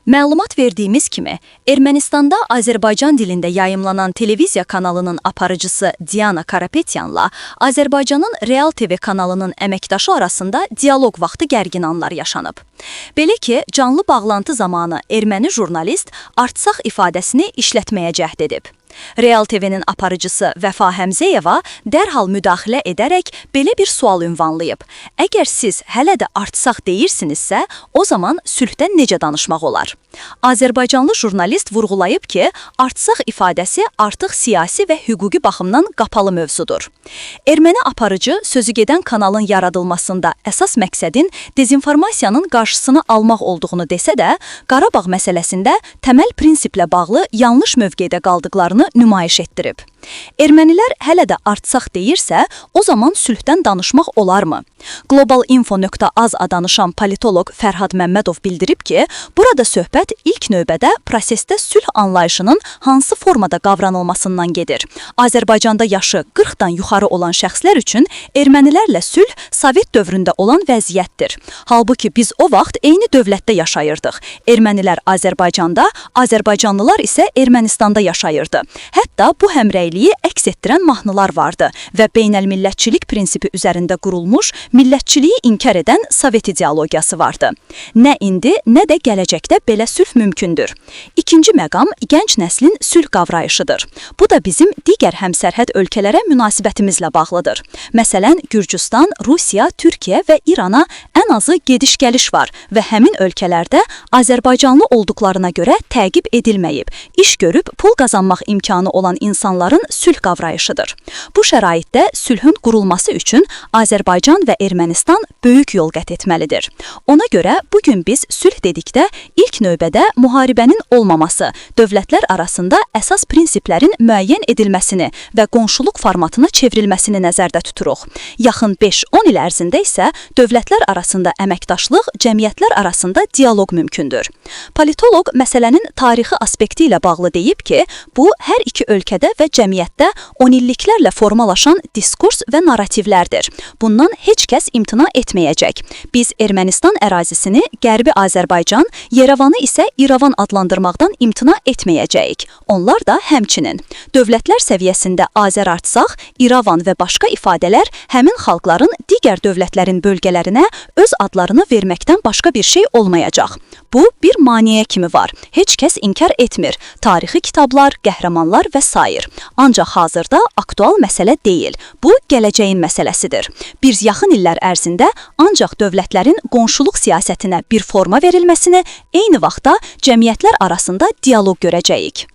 Məlumat verdiyimiz kimi, Ermənistanda Azərbaycan dilində yayımlanan televiziya kanalının aparıcısı Diana Karapetyanla Azərbaycanın Real TV kanalının əməkdaşı arasında dialoq vaxtı gərgin anlar yaşanıb. Belə ki, canlı bağlantı zamanı erməni jurnalist "Artsaq" ifadəsini işlətməyə cəhd edib. Real TV-nin aparıcısı Vəfa Həmzəyeva dərhal müdaxilə edərək belə bir sual ünvanlayıb: "Əgər siz hələ də "Artsaq" deyirsinizsə, o zaman sülhdən necə danışmaq olar?" Azərbaycanlı jurnalist vurğulayıb ki, "Artsaq" ifadəsi artıq siyasi və hüquqi baxımdan qapalı mövzudur. Erməni aparıcı sözü gedən kanalın yaradılmasında əsas məqsədin dezinformasiyanın qarşısını almaq olduğunu desə də, Qarabağ məsələsində təməl prinsiplə bağlı yanlış mövqedə qaldıqlarını nümayiş etdirib. Ermənilər hələ də "Artsaq" deyirsə, o zaman sülhdən danışmaq olarmı? Globalinfo.az-a danışan politoloq Fərhad Məmmədov bildirib ki, burada söhbət ilk növbədə prosesdə sülh anlayışının hansı formada qavranılmasından gedir. Azərbaycanda yaşı 40-dan yuxarı olan şəxslər üçün ermənilərlə sülh Sovet dövründə olan vəziyyətdir. Halbuki biz o vaxt eyni dövlətdə yaşayırdıq. Ermənilər Azərbaycanda, azərbaycanlılar isə Ermənistanda yaşayırdı. Hətta bu həmrəyliyi əks etdirən mahnılar vardı və beynəlmillətçilik prinsipi üzərində qurulmuş, millətçiliyi inkar edən Sovet ideologiyası vardı. Nə indi, nə də gələcəkdə belə sülh mümkündür. İkinci məqam gənc nəslin sülh qavrayışıdır. Bu da bizim digər həmsərhəd ölkələrə münasibətimizlə bağlıdır. Məsələn, Gürcüstan, Rusiya, Türkiyə və İrana ən azı gediş-gəliş var və həmin ölkələrdə azərbaycanlı olduqlarına görə təqib edilməyib, iş görüb pul qazanmaq imkanı olan insanların sülh qavrayışıdır. Bu şəraitdə sülhün qurulması üçün Azərbaycan və Ermənistan böyük yol qət etməlidir. Ona görə bu gün biz sülh dedikdə ilk növbədə müharibənin olmaması, dövlətlər arasında əsas prinsiplərin müəyyən edilməsini və qonşuluq formatına çevrilməsini nəzərdə tuturuq. Yaxın 5-10 il ərzində isə dövlətlər arasında əməkdaşlıq, cəmiyyətlər arasında dialoq mümkündür. Politoloq məsələnin tarixi aspekti ilə bağlı deyib ki, bu hər iki ölkədə və cəmiyyətdə onilliklərlə formalaşan diskurs və narativlərdir. Bundan heç kəs imtina etməyəcək. Biz Ermənistan ərazisini Qərbi Azərbaycan, Yerevanı isə İrəvan adlandırmaqdan imtina etməyəcəyik. Onlar da həmçinin. Dövlətlər səviyyəsində Azər-Artsaq, İrəvan və başqa ifadələr həmin xalqların digər dövlətlərin bölgələrinə öz adlarını verməkdən başqa bir şey olmayacaq. Bu bir maneə kimi var. Heç kəs inkar etmir. Tarixi kitablar, qəhrəmanlar və sair. Ancaq hazırda aktual məsələ deyil. Bu gələcəyin məsələsidir. Bir yaxın illər ərzində ancaq dövlətlərin qonşuluq siyasətinə bir forma verilməsini, eyni vaxtda cəmiyyətlər arasında dialoq görəcəyik.